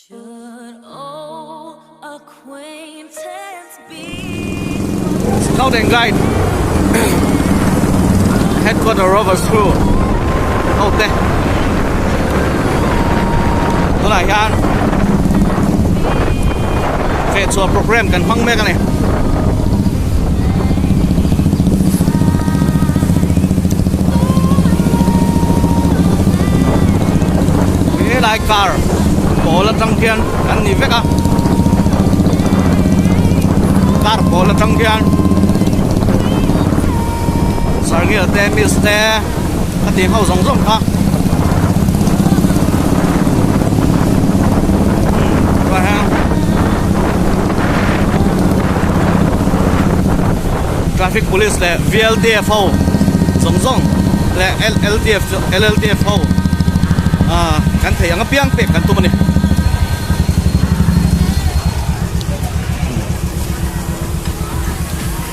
Scout and Guide Headquarter Rover School ho te tunah hian fehchhuah program kan hmang mek a ni. Helai car pawl atang hian an ni vek a car pawl atang hian sarngil te miss te a tih ho zawng zawng kha traffic police leh VLTF ho zawng zawng leh LLTF LLTF ho ah kan thei ang apiang pek kan tum a ni.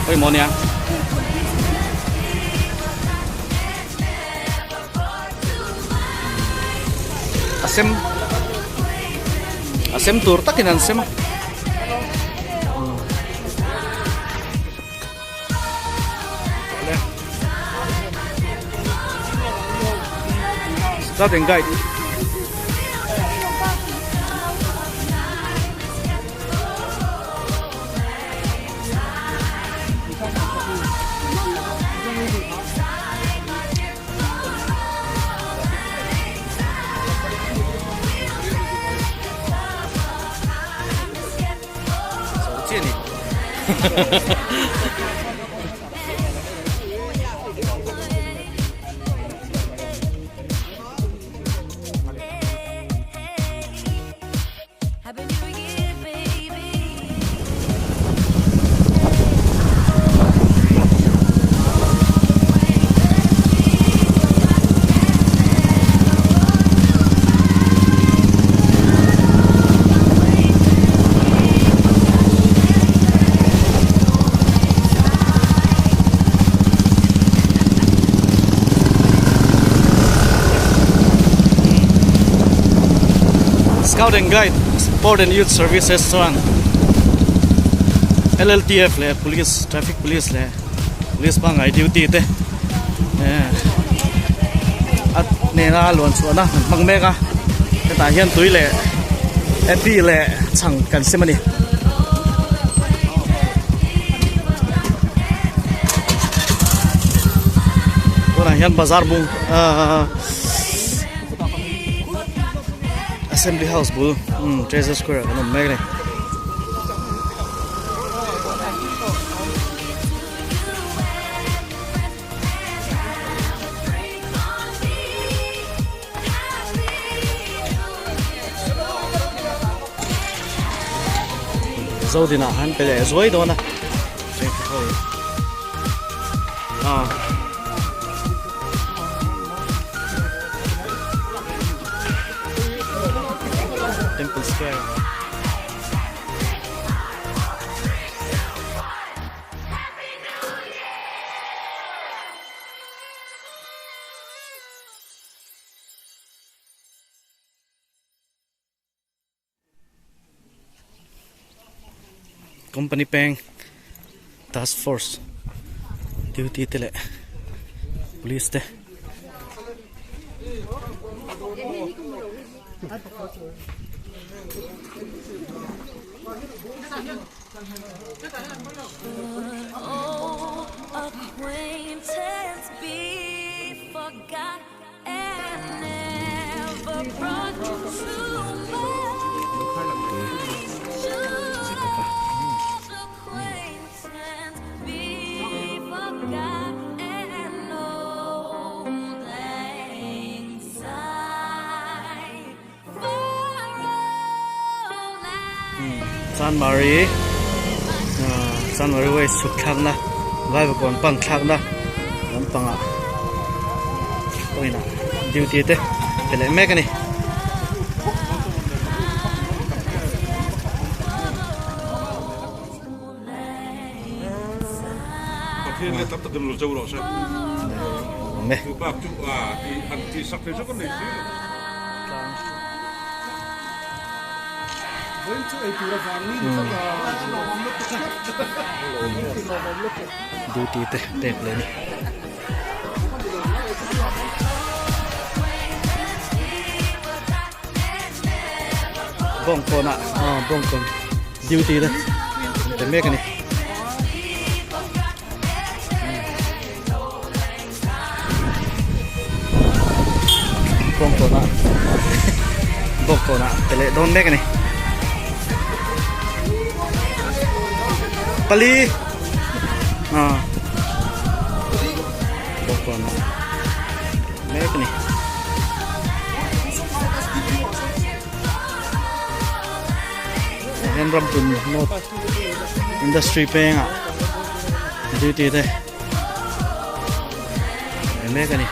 Pawimawh ania. A sem a sem tur takin an sem a. Start and guide. Scout and Guide Sport and Youth Services chuan LLTF leh Police Traffic Police leh Police pangngai duty te eh a hnena luan chhuahna an hmang mek a hetah hian tui leh happy leh chhang kan sem a ni. Tunah hian bazar bung ahh Assembly House bul Treasure Square ah kan awm mek a ni. Zodin ah han pe leh zuai dawn a Temple Square. Company peng task force duty te leh police te Chanmari Chanmari waste chhuk thlakna Vaivakawn pan thlakna lampangah pawhin ah duty te pe leh mek a ni. Duty te pek leh a ni. Bawngkawnah aw bawngkawn duty te an pe mek a ni. Bawngkawnah bawngkawnah pe leh dawn mek a ni. Pali ah bawngkawnah mek a ni. Hian Rampun North Industry pengah duty te pe mek a ni.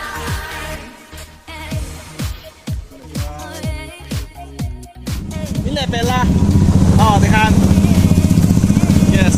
Min leh pel la aw tikhan yes.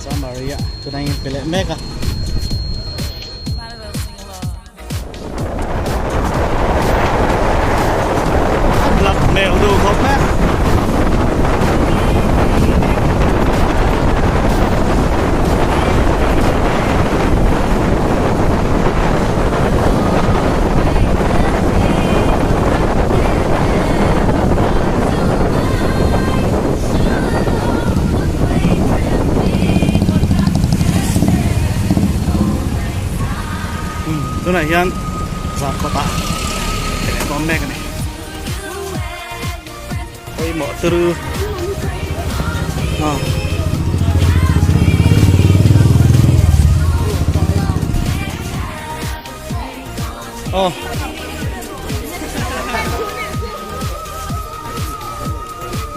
Samaria tunah in pe leh mek a. Lak hmel duh khawp mai a. Tunah hian zarkawt ah eng a awm mek a ni pawimawh turu aw. Aw.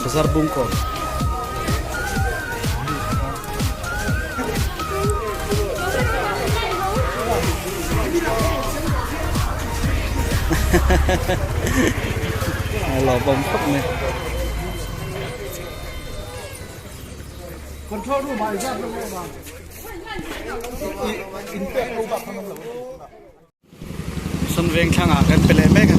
Bazar Bungkawn. A lawmawm khawp mai. Control room ah izat lo ma. In pek lo bak khan lo. Mission veng thlangah kan pe leh mek a.